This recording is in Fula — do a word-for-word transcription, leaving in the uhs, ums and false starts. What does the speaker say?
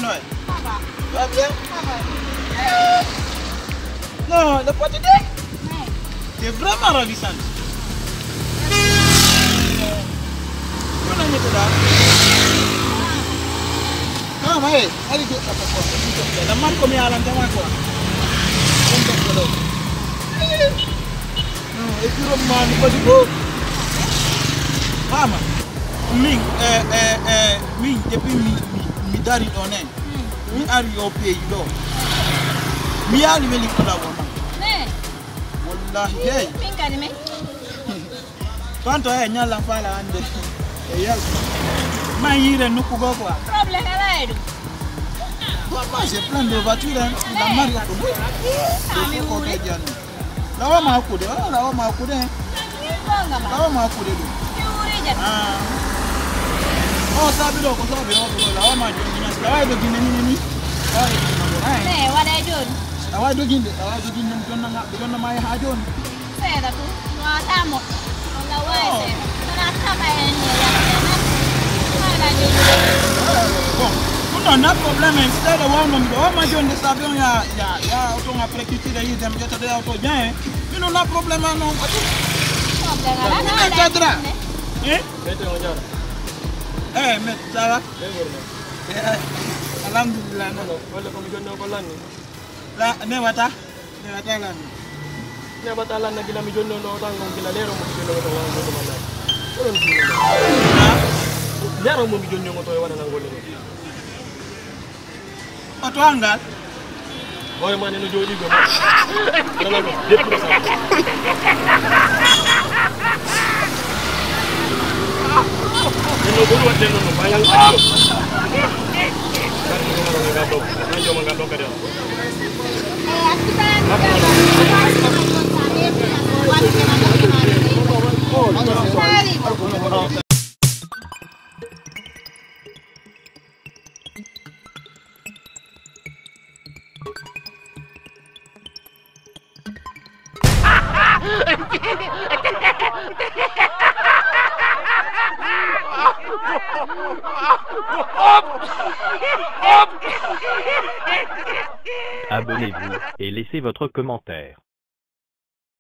Ouais. Ça va. Tu vas bien? Ça va. Non, le pote de. Ouais. T'es vraiment ravissante. Kuna nyete da. Ah, mais, allez, go, go, go, go. La marque comme il y a l'antenne, quoi. Comme ça, voilà. Non, et puis, Roman, pas du tout. Mama, min, eh, eh, eh, min, depuis mi, mi, mi dari ɗo ne. Mi ari yo pays ɗo. Mi yaali weli kala wona. Ne. Wallahi, hey. Min kadi min. Tonto e ñallan fala hande. E yal. Ma yire nokku go quoi. Problème ala e ɗum. Moi, moi, j'ai plein de voitures, hein. La mari a ɗum. Ami wuri. Lawa ma hakkude, ah, lawa ma hakkude, hein. Lawa ma hakkude ɗum. Ah. O sabi ɗo ko sabi o ɗo lawa ma joni nas lawa e doginde ni ni. Lawa e doginde. Ne waɗa e joni. Lawa e doginde, lawa e doginde jonna nga jonna ma ha joni. Seeɗa tu. Wala mo. Wala wawi seeɗa. Wala taba en ni ya. Wala joni. Bon, ɗum ɗon na problème en seeɗa wawno miɗo wawma jonde sabi on ya ya ya oto nga préquitide yidem ƴettade oto bien. Mino na problème an noon kadi. Problème ala. Mino ala. Cadra. Eh? Mete on jara. Eh, met ça va? Eh, alhamdulillah. Wala ko mi jonno ko lanni. La ne wata? Ne wata lanni. Ne wata lanna gila mi jonno no tan non gila lero mo jonno ko lan ko lan. Lero mo mi jonno ko to e wala nan golle. Oto an ngal. Hoore ma ne no jooɗi go. Nana ko debbi ko sa. Ɗum no ɓuri waɗde noon no mbayal addi o. Ngarmi ko ngal ɗo. Nan jooma ngal ɗo kadi o. Abonnez-vous et laissez votre commentaire.